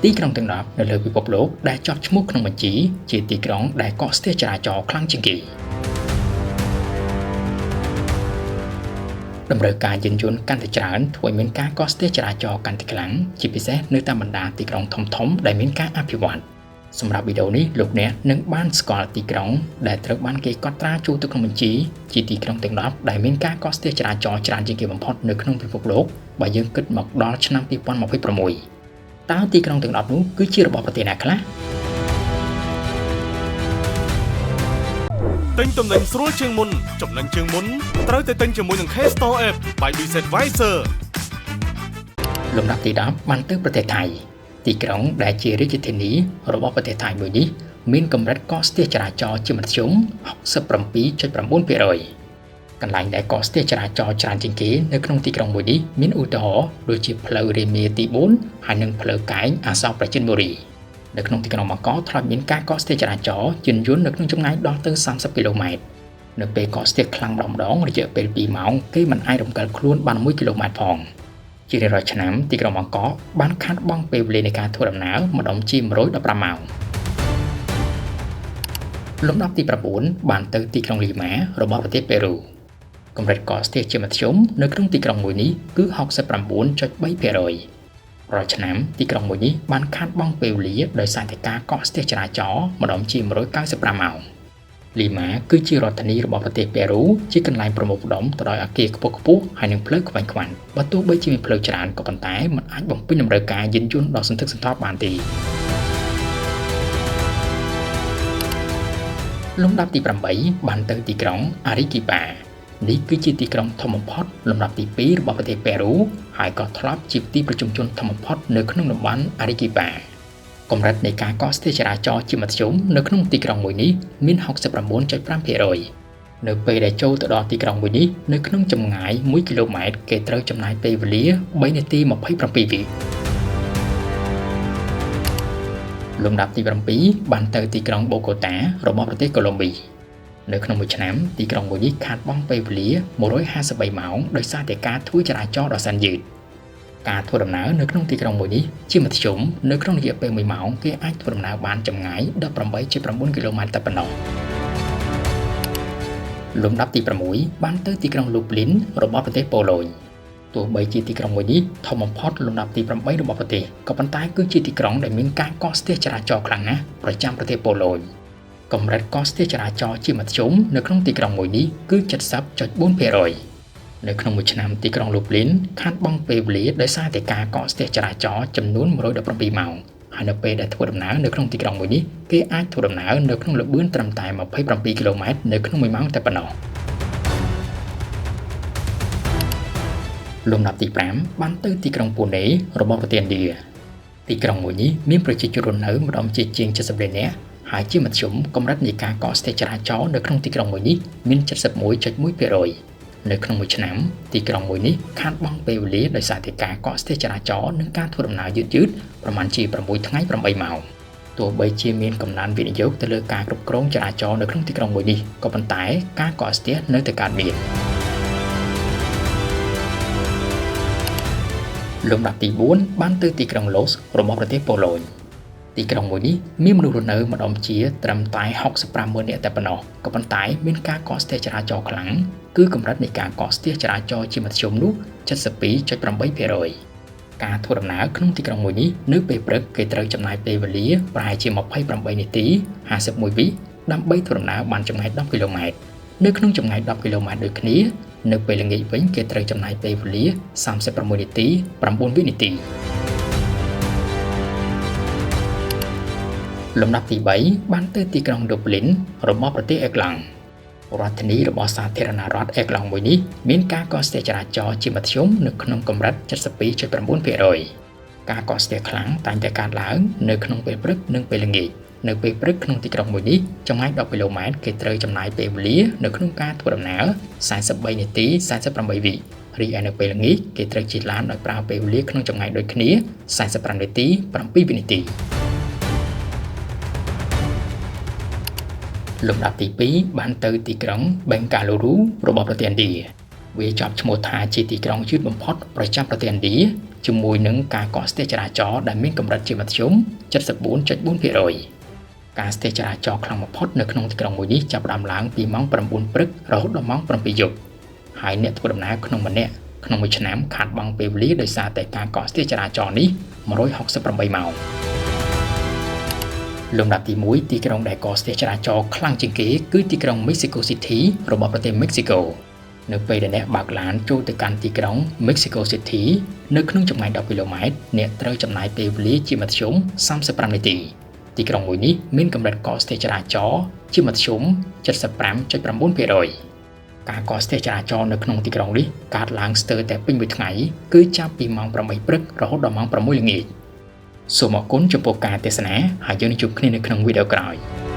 ទីក្រុងទាំង10នៅលើពិភពលោកដែលជាប់ឈ្មោះក្នុងបញ្ជីជាទីក្រុងដែលកកស្ទះចរាចរណ៍ខ្លាំងជាងគេតម្រូវការយានយន្តកាន់តែច្រើនធ្វើឲ្យមានការកកស្ទះចរាចរណ៍កាន់តែខ្លាំងជាពិសេសនៅតាមបណ្ដាទីក្រុងធំៗដែលមានការអភិវឌ្ឍសម្រាប់វីដេអូនេះលោកអ្នកនឹងបានស្គាល់ទីក្រុងដែលត្រូវបានគេកត់ត្រាចូលទៅក្នុងបញ្ជីជាទីក្រុងទាំង10ដែលមានការកកស្ទះចរាចរណ៍ច្រើនជាងគេបំផុតនៅក្នុងពិភពលោកបើយើងគិតមកដល់ឆ្នាំ2026តើទីក្រុងទាំង10នោះគឺជារបស់ប្រទេសណាខ្លះ ទិញទំនិញស្រួលជាងមុនចំណេញជាងមុនត្រូវតែទិញជាមួយនឹង K Store App by BZ Advisor លំដាប់ទី10បានទៅប្រទេសថៃទីក្រុងដែលជារាជធានីរបស់ប្រទេសថៃមួយនេះមានកម្រិតកកស្ទះចរាចរណ៍ជាមធ្យម 67.9% កន្លែងដែលកកស្ទះចរាចរណ៍ច្រើនជាងគេនៅក្នុងទីក្រុងមួយនេះមានឧទាហរណ៍ដូចជាផ្លូវរាមាទី4ហើយនិងផ្លូវកែងអសោកប្រជាជនបុរីនៅក្នុងទីក្រុងបាងកកធ្លាប់មានការកកស្ទះចរាចរណ៍យានយន្តនៅក្នុងចម្ងាយដល់ទៅ30គីឡូម៉ែត្រនៅពេលកកស្ទះខ្លាំងម្ដងរយៈពេល2ម៉ោងគេមិនអាចរំកិលខ្លួនបាន1គីឡូម៉ែត្រផងជារៀងរាល់ឆ្នាំទីក្រុងបាងកកបានខាតបង់ពេលវេលានៃការធ្វើដំណើរម្ដងជា115ម៉ោងលំដាប់ទី9បានទៅទីក្រុងលីម៉ារបស់ប្រទេសប៉េរូកម្រិតកកស្ទះជាមធ្យមនៅក្នុងទីក្រុងមួយនេះគឺ 69.3% រាល់ឆ្នាំទីក្រុងមួយនេះបានខាតបង់ពេលវេលាដោយសារតែការកកស្ទះចរាចរណ៍ម្ដងជា195ម៉ោងលីម៉ាគឺជារដ្ឋធានីរបស់ប្រទេសប៉េរូជាកន្លែងប្រមូលផ្ដុំទៅដោយអគារខ្ពស់ៗហើយនិងផ្លូវខ្វែងខ្វាន់បើទោះបីជាមានផ្លូវច្រើនក៏ប៉ុន្តែមិនអាចបំពេញតម្រូវការយានយន្តដ៏សន្ធឹកសន្ធាប់បានទេលំដាប់ទី8បានទៅទីក្រុងអារីគីប៉ានេះគឺជាទីក្រុងធំបំផុតលំដាប់ទី2របស់ប្រទេសប៉េរូហើយក៏ធ្លាប់ជាទីប្រជុំជនធំបំផុតនៅក្នុងតំបន់អារីគីប៉ាកម្រិតនៃការកកស្ទះចរាចរណ៍ជាមធ្យមនៅក្នុងទីក្រុងមួយនេះមាន 69.5% នៅពេលដែលចូលទៅដល់ទីក្រុងមួយនេះនៅក្នុងចម្ងាយ1គីឡូម៉ែត្រគេត្រូវចំណាយពេលវេលា3នាទី27វិលំដាប់ទី7បានទៅទីក្រុងបូកូតារបស់ប្រទេសកូឡុំប៊ីនៅក្នុងមួយឆ្នាំទីក្រុងមួយនេះខាតបង់ពេលវេលា153ម៉ោងដោយសារតែការធ្វើចរាចរណ៍ដ៏សែនយឺតការធ្វើដំណើរនៅក្នុងទីក្រុងមួយនេះជាមធ្យមនៅក្នុងរយៈពេល1ម៉ោងគេអាចធ្វើដំណើរបានចម្ងាយ 18.9 គីឡូម៉ែត្រតែប៉ុណ្ណោះលំដាប់ទី6បានទៅទីក្រុងលូប្លីនរបស់ប្រទេសប៉ូឡូញទោះបីជាទីក្រុងមួយនេះធំបំផុតលំដាប់ទី8របស់ប្រទេសក៏ប៉ុន្តែគឺជាទីក្រុងដែលមានការកកស្ទះចរាចរណ៍ខ្លាំងណាស់ប្រចាំប្រទេសប៉ូឡូញកម្រិតកកស្ទះចរាចរណ៍ជាមធ្យមនៅក្នុងទីក្រុងមួយនេះគឺ 70.4% នៅក្នុងមួយឆ្នាំទីក្រុងលូប្លីនខាតបង់ពេលវេលាដោយសារតែការកកស្ទះចរាចរណ៍ចំនួន117ម៉ោងហើយនៅពេលដែលធ្វើដំណើរនៅក្នុងទីក្រុងមួយនេះគេអាចធ្វើដំណើរនៅក្នុងល្បឿនត្រឹមតែ27គីឡូម៉ែត្រនៅក្នុង1ម៉ោងតែប៉ុណ្ណោះលំដាប់ទី5បានទៅទីក្រុងពូណេរបស់ប្រទេសឥណ្ឌាទីក្រុងមួយនេះមានប្រជាជនរស់នៅម្ដុំជាជាង70លាននាក់ហើយជាមធ្យមកម្រិតនៃការកកស្ទះចរាចរណ៍នៅក្នុងទីក្រុងមួយនេះមាន 71.1% នៅក្នុងមួយឆ្នាំទីក្រុងមួយនេះខាតបង់ពេលវេលាដោយសារតែការកកស្ទះចរាចរណ៍និងការធ្វើដំណើរយឺតៗប្រមាណជា6ថ្ងៃ8ម៉ោងទោះបីជាមានកំណើនវិនិយោគទៅលើការគ្រប់គ្រងចរាចរណ៍នៅក្នុងទីក្រុងមួយនេះក៏ប៉ុន្តែការកកស្ទះនៅតែកើតមានលំដាប់ទី4បានទៅទីក្រុងឡូសរបស់ប្រទេសប៉ូឡូញទីក្រុងមួយនេះមានមនុស្សរស់នៅម្ដុំជាត្រឹមតែ65ម៉ឺននាក់តែប៉ុណ្ណោះក៏ប៉ុន្តែមានការកកស្ទះចរាចរណ៍ខ្លាំងគឺកម្រិតនៃការកកស្ទះចរាចរណ៍ជាមធ្យមនោះ 72.8% ការធ្វើដំណើរក្នុងទីក្រុងមួយនេះនៅពេលព្រឹកគេត្រូវចំណាយពេលវេលាប្រហែលជា28នាទី51វិដើម្បីធ្វើដំណើរបានចម្ងាយ10គីឡូម៉ែត្រនៅក្នុងចម្ងាយ10គីឡូម៉ែត្រដូចគ្នានៅពេលល្ងាចវិញគេត្រូវចំណាយពេលវេលា36នាទី9វិនាទីលំដាប់ទី3បានទៅទីក្រុងឌូប្លីនរបស់ប្រទេសអេក្លង់រដ្ឋធានីរបស់សាធារណរដ្ឋអេក្លង់មួយនេះមានការកកស្ទះចរាចរណ៍ជាមធ្យមនៅក្នុងកម្រិត 72.9% ការកកស្ទះខ្លាំងតែងតែកើតឡើងនៅក្នុងពេលព្រឹកនិងពេលល្ងាចនៅពេលព្រឹកក្នុងទីក្រុងមួយនេះចម្ងាយ10គីឡូម៉ែត្រគេត្រូវចំណាយពេលវេលានៅក្នុងការធ្វើដំណើរ43នាទី48វិរីឯនៅពេលល្ងាចគេត្រូវជិះឡានដោយប្រើពេលវេលាក្នុងចម្ងាយដូចគ្នា45នាទី7វិនាទីលំដាប់ទី2បានទៅទីក្រុងបេងកាឡូរូរបស់ប្រទេសឥណ្ឌា វាជាប់ឈ្មោះថាជាទីក្រុងយឺតបំផុតប្រចាំប្រទេសឥណ្ឌា ជាមួយនឹងការកកស្ទះចរាចរណ៍ដែលមានកម្រិតជាមធ្យម 74.4%។ ការស្ទះចរាចរណ៍ខ្លាំងបំផុតនៅក្នុងទីក្រុងមួយនេះចាប់ផ្ដើមឡើងពីម៉ោង9ព្រឹករហូតដល់ម៉ោង7យប់ ហើយអ្នកធ្វើដំណើរក្នុងម្នាក់ក្នុងមួយឆ្នាំខាតបង់ពេលវេលាដោយសារតែការកកស្ទះចរាចរណ៍នេះ168ម៉ោង។ លំដាប់ទី1 ទីក្រុងដែលកកស្ទះចរាចរណ៍ខ្លាំងជាងគេគឺទីក្រុង Mexico City របស់ប្រទេស Mexico។ នៅពេលដែលអ្នកបើកឡានចូលទៅកាន់ទីក្រុង Mexico City នៅក្នុងចម្ងាយ10គីឡូម៉ែត្រ អ្នកត្រូវចំណាយពេលវេលាជាមធ្យម35នាទី។ ទីក្រុងមួយនេះមានកម្រិតកកស្ទះចរាចរណ៍ជាមធ្យម75.9%។ ការកកស្ទះចរាចរណ៍នៅក្នុងទីក្រុងនេះកើតឡើងស្ទើរតែពេញមួយថ្ងៃ គឺចាប់ពីម៉ោង8ព្រឹករហូតដល់ម៉ោង6ល្ងាច។ សូមអរគុណចំពោះការទស្សនា ហើយយើងនឹងជួបគ្នានៅក្នុងវីដេអូក្រោយ។